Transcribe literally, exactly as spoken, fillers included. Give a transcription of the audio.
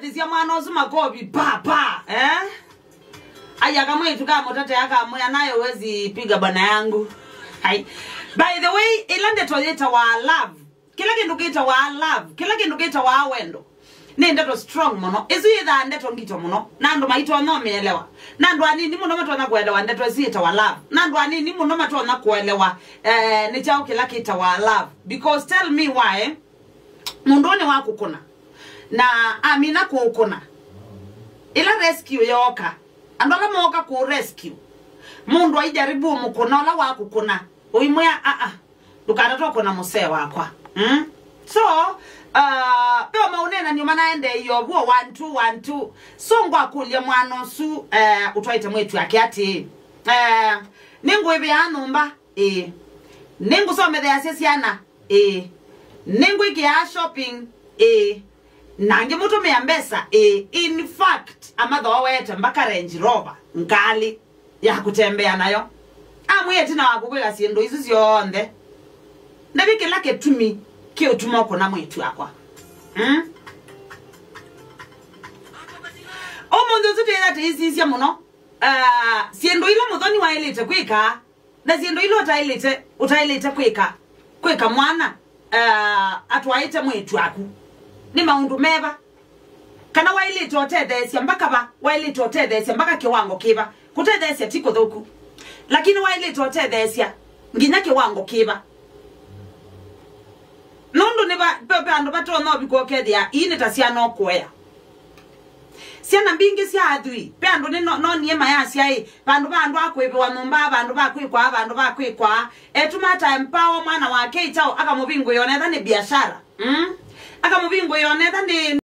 Nĩsya mwana ũsu makovi, pa, pa, eh? Ai, akamwĩtu kamũtete akamwĩa, "Naye huwezi piga bwana yangu." Ai. By the way, ĩla ndeto yĩtawa love, kĩla kĩndũ kĩtawa love, kĩla kĩndũ kĩtawa wendo, nĩ ndeto strong mũno. Ĩsu yĩthaa ndeto ngito mũno, na andũ maitonya ũmĩelewa. Na andũ anini mũno matonya kũelewa ndeto ĩsu yĩtawa love. Na andũ anini mũno matonya kũelewa, eh, nĩ kyaũ kĩla kĩtawa love. Because tell me why, mũndũ nĩ wa kũkũna. Na amina kũũkũna, ĩla rescue yooka, andũ ala mooka kũ rescue, mũndũ aijaribu ũmũkũna ũla wa kũkũna, ũimwĩa, "Aa, ndũkatate ũkũna mũsee wakwa." Mm? So, uh, ve maũneenany'o manaendeeie ũvuo, one, two, one, two. So, ngwakũlya mwana ũsu, eh, ũtwaĩte mwĩĩtu ake atĩĩ, eh, "Nĩngũĩvĩaa nyũmba?" Ĩĩ. "Nĩngũsometheasya syana?" Ĩĩ. "Nĩngwĩkĩaa shopping?" Ĩĩ. "Na ngĩmũtũmĩa mbesa?" Ĩĩ. In fact, amathooete mpaka Range Rover, ngalĩ ya kũtembea nayo. Amwĩa, "Ĩtina wa kũkwĩka syĩndũ isu syonthe, ndavye kĩla kĩtumi kĩũtuma ũkũna mwĩĩtu wakwa." Mm? Ũmũnthĩ ũsu twĩtha tũisisya mũno, ah, syĩndũ ila mũthoni waĩlĩte kwĩka, na syĩndũ ila ũtaĩlĩte, ũtaĩlĩte kwĩka, kwĩka mwana, ah, atwaĩte mwĩĩtu waku. Nĩ maũndũ meva? Kana waĩlĩte ũtetheesya mpaka va? Waĩlĩte ũtetheesya mpaka kĩwango kĩva? Kũtetheesya ti kũthũku, lakini waĩlĩte ũtetheesya nginya kĩwango kĩva? Nũndũ nĩ va, ve, ve andũ vatonya ũvika ũkethĩa ii nĩ ta syana ũkũea. Syana mbingĩ sya athwii, ve andũ nĩ no-, nonie mayasya ĩ, vandũ va andũ a kũĩvĩwa nyũmba, vandũ va kwĩkwa, vandũ va kwĩkwa, etuma ata empower mwana wake ĩkyaũ, akamũvingũĩa onetha nĩ biashara. Mm? Akamũvingũĩa onetha nĩ